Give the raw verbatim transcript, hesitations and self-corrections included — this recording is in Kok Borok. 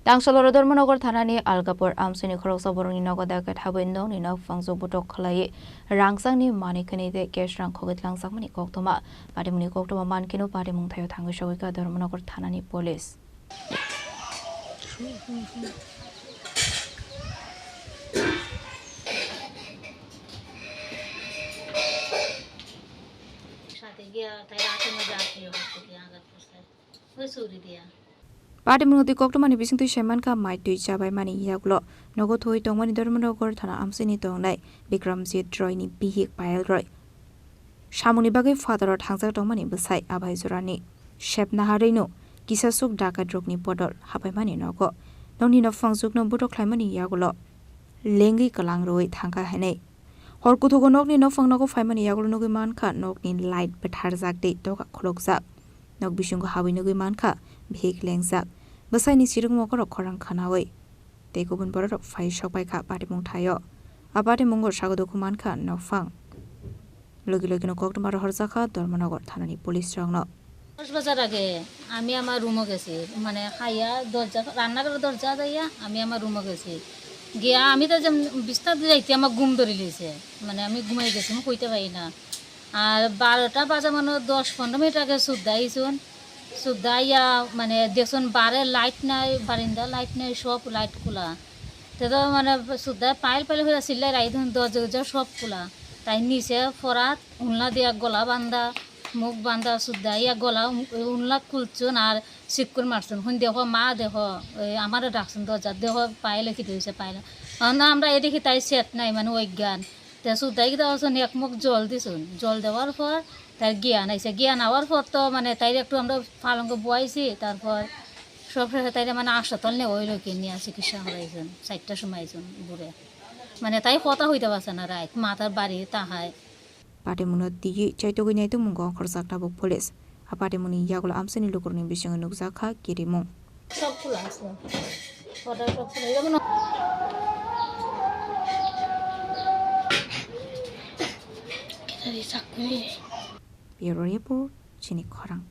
Tangsoloro Dharmanagar thanani Algapur amsini khoroksa borokni nogo daket habwi nokni nokphang jok butok khlaiwi rangchakni manwi khwnwi tei cash rang khogwi tlangjakmani koktwma. Patimungni koktwma mankhe no patimung thaio thangwi sogwikha Dharmanagar thanani police. সাথে গিয়া তাই রাতে মধ্যে আসি হচ্ছে কি আঘাত করছে। ওই চুরি দিয়া। Patimung twi koktwmani bisingtwi saimankha mai twi chabaimani yagulo nogo thwi tongmani Dharmanagar thana amsini tongnai Bikramjit Roy ni bihik Payal Roy. Samungni bagwi phataro thangjak tongmani bwsai abai jorani. Sep naharwino kisasuk dakat rokni bodol habaimani nogo. Nokni nokphang jukno butok khlaimani yagulo lengwi kwlang rwui thangkha hinwi. Hor kuthugo nokni nokphang nogo phaimani yagulo nugwi mankha nokni light bwtharjak tei doga khulukjak. Nok bisingo habwi nugwi mankha bihik lengjak. Bwsaini sirikmokorok khorang khwnawi tei kubun bororok phai sokpaikha patimung thaio. A patimungo sago dukhu mankha nokphang. Logi logino koktwma rohorjakha Dharmanagar thanani police rokno. দশ বাজার আগে আমি আমার রুমে গেছি, মানে খাইয়া দরজা, রান্নাঘরের দরজা যাইয়া আমি আমার রুমে গেছি। গিয়া আমি তো যেমন বিছনাত যাইতে আমার ঘুম ধরে লিছে, মানে আমি ঘুমাই গেছি, আমি কইতে পারি না। আর বারোটা বাজা মানে দশ পনেরো মিনিট আগে সুদ্ধা আইছুন, সুদ্ধা আইয়া মানে দেখছুন বারে লাইট নাই, বারিন্দা লাইট নাই, সব লাইট খোলা। তে তো মানে সুদ্ধা পাইল পাইল হইয়া চিল্লাই রাইধুন দরজা দরজা সব খোলা। তাই নিচে ফরাত উল্লা দিয়া গলা বান্ধা, মুখ বান্ধা, সুদ্ধা ইয়া গলা উম-, উল্লা খুলছুন আর সিক্কুর মারছুন। হুন দেখো মা দেখো, ওই আমারও ডাকছুন দরজা দেখো পাইলে কি হয়েছে পাইলে। না আমরা এদিকে তাই সেট নাই মানে অজ্ঞান। তে সুদ্ধা কি দেওয়া হচ্ছে এক মুখ জল দিছুন। জল দেওয়ার পর তার জ্ঞান আইছে। জ্ঞান আওয়ার পর তো মানে তাই একটু আমরা পালঙ্গ বয়াইছি। তারপর সব শেষে তাইরে মানে হাসপাতাল নিয়ে ওই লোকে নিয়ে চিকিৎসা করাইছুন। চারটার সময় আইছুন ঘুরে। মানে তাই কথা হইতে পারছে না রাইত। মাথার বাড়ি তাহায়। Patimungno twiwi chaitugwi naitukmungo ongkhorjak tabuk police. A patimungni yagulo amchaini lukurokni bisingo nukjak kha kirimung. সব খোলা আছে। ওটা সব খোলা। এরকম না। এটা দিয়ে চাকু নিয়ে। Bureau report, chini khorang.